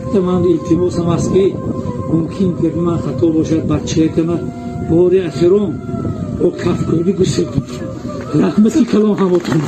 Якта ман илтимосам аст, ки мумкин гапи ман хато бошад, бачаякама бори ахирон бо кафкӯбӣ гусел кунед. Раҳмати калон ҳамотон.